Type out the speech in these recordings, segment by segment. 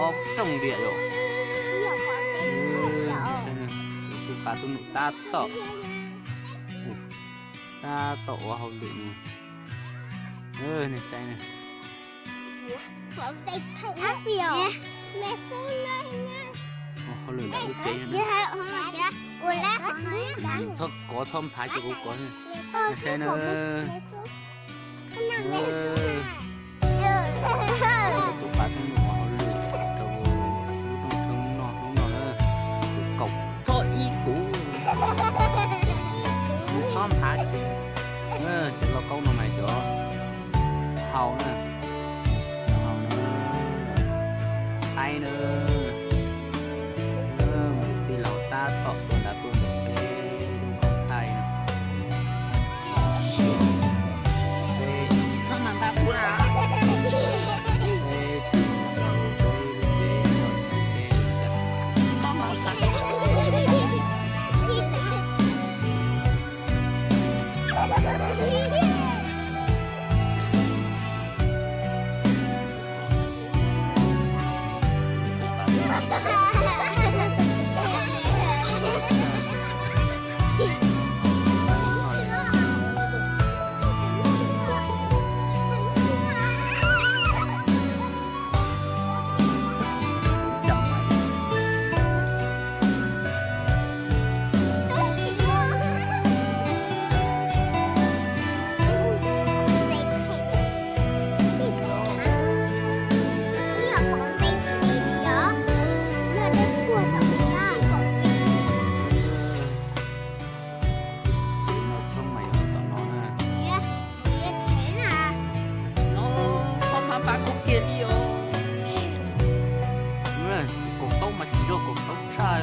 Rooj diam yom. Tus pas tuaj num tab tom, tab tom ua hauj lwm no. Nej saib na. Ua hauj lwm ntawm lub tsev. Txhob kov, txhob nphav ces kuv kov. Nej saib na. Tus pas tuaj num ua hauj lwm rau lub rooj tshoob noj hnub no na. Tus kaum txhob ib kuv, txhob nphav. Cov lauj kaub no mas cov hau na, hau na, thaib na. Tij laug tab tom tuaj nrad tuaj ntawm peb lub hauv thaij na. Txhob nphav nphav kuv kiag li os. Kaum tau mas siv zog kaum tau tshaj.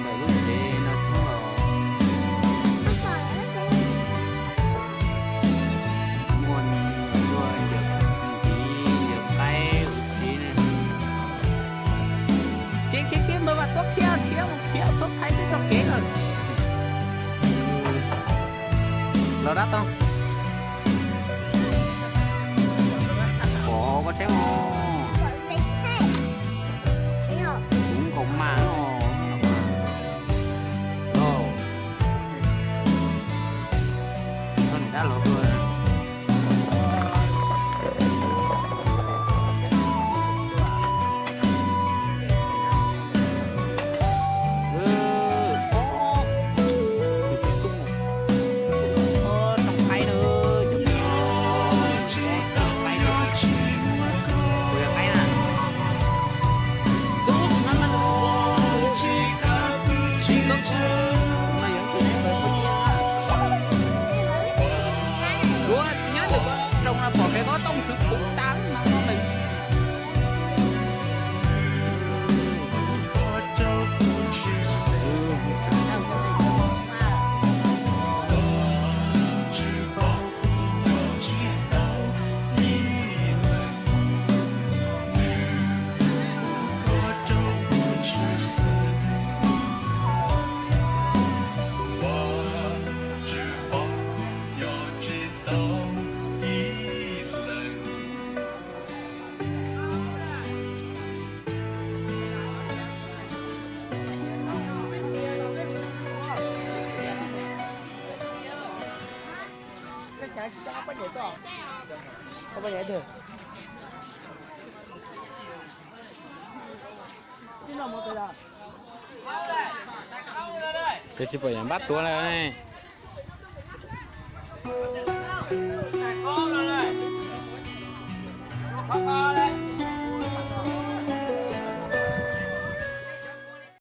Ntawm lub tsev no tshoob los muaj ntsuag ntxiv ntxiv qaib ua si ne. Khiav khiav khiav, npawg Vam Tuab khiav khiav mus khiav txhob thaij peb txoj kev lawm. Los dab tau. Pom koj saib os. Kuv nkaus mas os. Dab los. Ua nyob ntawm ko rau no pom kev kob tooj txwv puv tas no. Peb tsis pom yam npab tuav lawm.